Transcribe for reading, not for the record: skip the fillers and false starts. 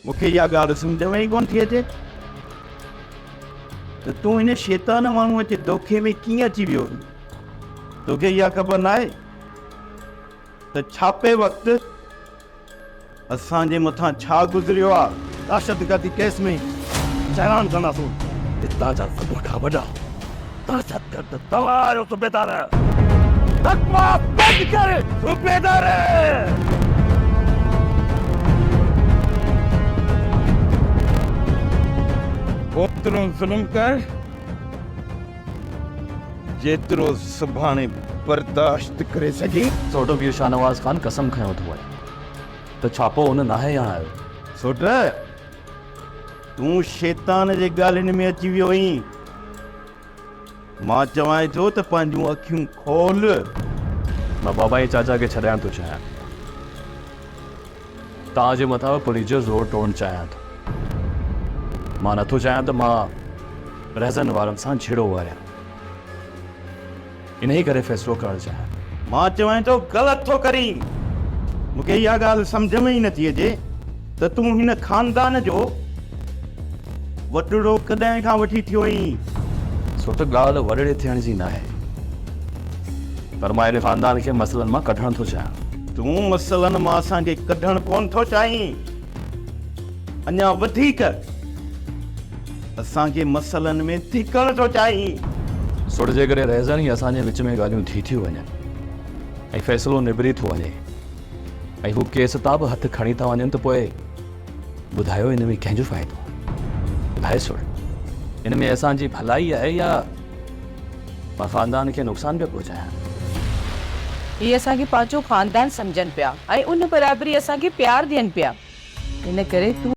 مون کي اها ڳالهه سمجهه ۾ ئي ڪونه ٿي اچي ته تون هن شيطان ماڻهوء جي دوکي ۾ ڪيئن اچي ويو هئين؟ توکي اها خبر ناهي ته ڇاپي وقت اسان جي مٿان ڇا گذريو آ؟ دهشتگردي ڪيس ۾ چالان ڪنداسون. هتان جا سڀ کان وڏا دهشتگرد توهان آهيو صوبيدار. بڪواس بند ڪر صوبيدار. اوترو ظلم ڪر جيترو سڀاڻي برداشت ڪري سگهين. سوٽو پير شاهنواز خان قسم کنيو ٿو وڃي ته ڇاپو هن ناهي هڻايو. سوٽ، تون شيطان جي ڳالهين ۾ اچي ويو آهين. مان چوانء ٿو ته پنهنجون اکيون کول. مان بابا ۽ چاچا کي ڇڏائڻ ٿو چاهيان. توهان جي مٿان به پوليس جو زور ٽوڙڻ چاهيان ٿو. مان نٿو چاهيان ته مان رهزن وارن سان جهيڙو واريان. انهيء ڪري فيصلو ڪرڻ چاهيان ٿو. مان چوانء ٿو غلط ٿو ڪرين. مون کي اها ڳالهه سمجهه ۾ ئي نٿي اچي ته تون هن خاندان جو وڏڙو ڪڏهن کان وٺي ٿيو آهين؟ سو ته ڳالهه وڏڙي ٿيڻ جي ناهي، پر مان هن خاندان کي مسئلن مان ڪڍڻ ٿو چاهيان. تون مسئلن مان اسان کي ڪڍڻ ڪونه ٿو چاهين، اڃا وڌيڪ اسان کي مسئلن ۾ ڌڪڻ ٿو چاهين. سوٽ جيڪڏهن رهزن ئي اسان جي وچ ۾ ڳالهيون ٿي ٿيون وڃن ۽ فيصلو نبري ٿو وڃي ۽ هو ڪيس تان به هٿ کڻي ٿا وڃن ته پوء ٻڌايو ان ۾ ڪنهن جو فائدو آهي؟ ٻڌاء سوٽ ان ۾ اسان جي ڀلائي آهي يا مان خاندان کي نقصان پيو پهچايان؟ هي اسان کي پنهنجو خاندان سمجهن پيا ۽ ان برابري اسان کي پيار ڏين پيا ان ڪري تون.